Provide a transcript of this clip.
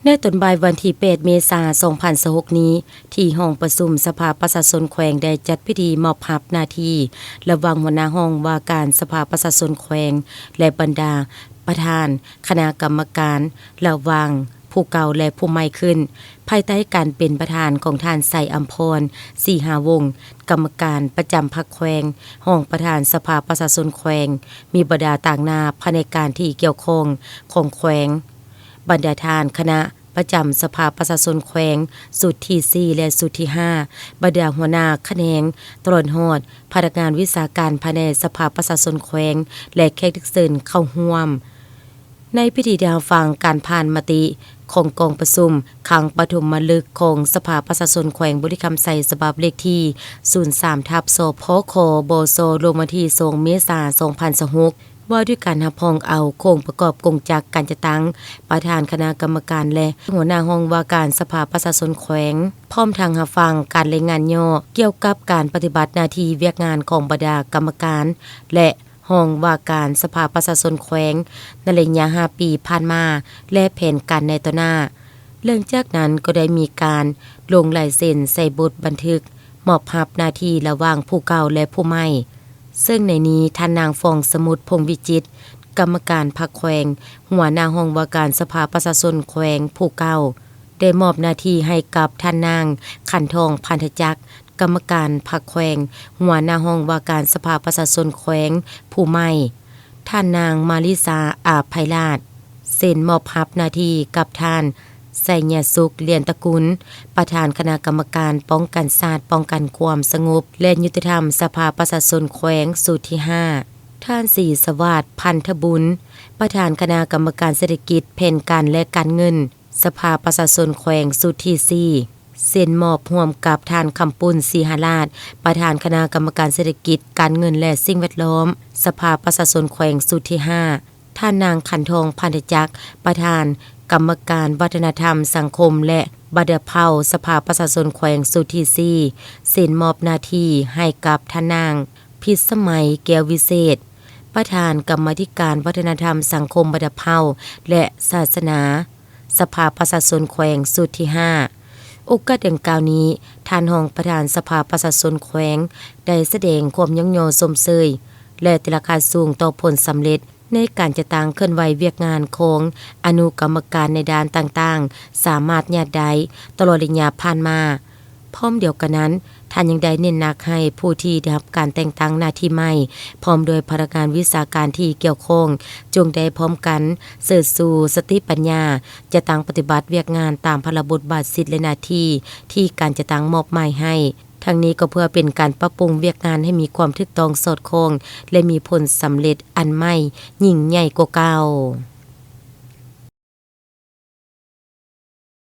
ໃນຕອນບ່າຍວັນທີແປດ ເມສາ ສອງພັນຊາວຫົກນີ້ ທີ່ຫ້ອງປະຊຸມສະພາປະຊາຊົນແຂວງ ໄດ້ຈັດພິທີມອບຮັບໜ້າທີ່ລະຫວ່າງຫົວໜ້າຫ້ອງວ່າການສະພາປະຊາຊົນແຂວງ ແລະ ບັນດາປະທານຄະນະກຳມະການລະຫວ່າງຜູ້ເກົ່າ ແລະ ຜູ້ໃໝ່ຂຶ້ນ ພາຍໃຕ້ການເປັນປະທານຂອງທ່ານ ໄຊອຳພອນ ສີຫາວົງ ກຳມະການປະຈຳພັກແຂວງ, ຮອງປະທານສະພາປະຊາຊົນແຂວງ, ມີບັນດາຕາງໜ້າພະແນກການທີ່ກ່ຽວຂ້ອງຂອງແຂວງ, ບັນດາທ່ານຄະນະປະຈຳສະພາປະຊາຊົນແຂວງຊຸດທີສີ່ ແລະ ຊຸດທີຫ້າ, ບັນດາຫົວໜ້າຂະແໜງ, ຕະຫຼອດຮອດພະນັກງານວິຊາການພາຍໃນສະພາປະຊາຊົນແຂວງ ແລະ ແຂກຖືກເຊີນເຂົ້າຮ່ວມ. ໃນພິທີໄດ້ຮັບຟັງການຜ່ານມະຕິຂອງກອງປະຊຸມຄັ້ງປະຖົມມະລຶກຂອງສະພາປະຊາຊົນແຂວງບໍລິຄຳໄຊ ສະບັບເລກທີສູນສາມ ທັບ ສພຂ ບສ ລົງວັນທີສອງ ເມສາ ສອງພັນຊາວຫົກ ວ່າດ້ວຍການຮັບຮອງເອົາໂຄງປະກອບກົງຈັກການຈັດຕັ້ງປະທານຄະນະກຳມະການ ແລະ ຫົວໜ້າຫ້ອງວ່າການສະພາປະຊາຊົນແຂວງ, ພ້ອມທັງຮັບຟັງການລາຍງານຫຍໍ້ກ່ຽວກັບການປະຕິບັດໜ້າທີ່ວຽກງານຂອງບັນດາກຳມະການ ແລະ ຮອງວ່າການສະພາປະຊາຊົນແຂວງໃນໄລຍະຫ້າປີຜ່ານມາ ແລະ ແຜນການໃນຕໍ່ໜ້າ. ຫຼັງຈາກນັ້ນກໍໄດ້ມີການລົງລາຍເຊັນໃສ່ບົດບັນທຶກມອບຮັບໜ້າທີ່ລະຫວ່າງຜູ້ເກົ່າ ແລະ ຜູ້ໃໝ່, ເຊິ່ງໃນນີ້ທ່ານນາງ ຟອງສະໝຸດ ພົງວິຈິດ ກຳມະການພັກແຂວງ, ຫົວໜ້າຫ້ອງວ່າການສະພາປະຊາຊົນແຂວງຜູ້ເກົ່າ, ໄດ້ມອບໜ້າທີ່ໃຫ້ກັບທ່ານນາງ ຂັນທອງ ພັນທະຈັກ ກຳມະການພັກແຂວງ, ຫົວໜ້າຫ້ອງວ່າການສະພາປະຊາຊົນແຂວງຜູ້ໃໝ່, ທ່ານນາງ ມາລິສາ ອາໄພລາດ ເຊັນມອບຮັບໜ້າທີ່ກັບທ່ານ ໄຊຍະສຸກ ລຽນຕະກຸນ ປະທານຄະນະກຳມະການປ້ອງກັນຊາດ, ປ້ອງກັນຄວາມສະຫງົບ ແລະ ຍຸຕິທຳ ສະພາປະຊາຊົນແຂວງຊຸດທີຫ້າ, ທ່ານ ສີສະຫວາດ ພັນທະບຸນ ປະທານຄະນະກຳມະການເສດຖະກິດ, ແຜນການ ແລະ ການເງິນ ສະພາປະຊາຊົນແຂວງຊຸດທີສີ່ ເຊັນມອບຮ່ວມກັບທ່ານ ຄຳປຸ້ນ ສີຫະລາດ ປະທານຄະນະກຳມະການເສດຖະກິດ, ການເງິນ ແລະ ສິ່ງແວດລ້ອມ ສະພາປະຊາຊົນແຂວງຊຸດທີຫ້າ, ທ່ານນາງ ຂັນທອງ ພັນທະຈັກ ປະທານກຳມະການວັດທະນະທຳ, ສັງຄົມ ແລະ ບັນດາເຜົ່າ ສະພາປະຊາຊົນແຂວງຊຸດທີສີ່ ເຊັນມອບໜ້າທີ່ໃຫ້ກັບທ່ານນາງ ພິດສະໄໝ ແກ້ວວິເສດ ປະທານກຳມາທິການວັດທະນະທຳ, ສັງຄົມ, ບັນດາເຜົ່າ ແລະ ສາສະໜາ ສະພາປະຊາຊົນແຂວງຊຸດທີຫ້າ. ໂອກາດດັ່ງກ່າວນີ້, ທ່ານຮອງປະທານສະພາປະຊາຊົນແຂວງ ໄດ້ສະແດງຄວາມຍ້ອງຍໍຊົມເຊີຍ ແລະ ຕີລາຄາສູງຕໍ່ຜົນສຳເລັດໃນການຈັດຕັ້ງເຄື່ອນໄຫວວຽກງານຂອງອະນຸກຳມະການໃນດ້ານຕ່າງໆ ສາມາດຍາດໄດ້ຕະຫຼອດໄລຍະຜ່ານມາ. ພ້ອມດຽວກັນນັ້ນ, ທ່ານຍັງໄດ້ເນັ້ນໜັກໃຫ້ຜູ້ທີ່ໄດ້ຮັບການແຕ່ງຕັ້ງໜ້າທີ່ໃໝ່ ພ້ອມດ້ວຍພະນັກງານວິຊາການທີ່ກ່ຽວຂ້ອງ ຈົ່ງໄດ້ພ້ອມກັນເຊີດຊູສະຕິປັນຍາ ຈັດຕັ້ງປະຕິບັດວຽກງານຕາມພາລະບົດບາດ, ສິດ ແລະ ໜ້າທີ່ທີ່ການຈັດຕັ້ງມອບໝາຍໃຫ້. ທັງນີ້ກໍເພື່ອເປັນການປັບປຸງວຽກງານໃຫ້ມີຄວາມຖືກຕ້ອງສອດຄ່ອງ ແລະ ມີຜົນສຳເລັດອັນໃໝ່ຍິ່ງໃຫຍ່ກວ່າເກົ່າ.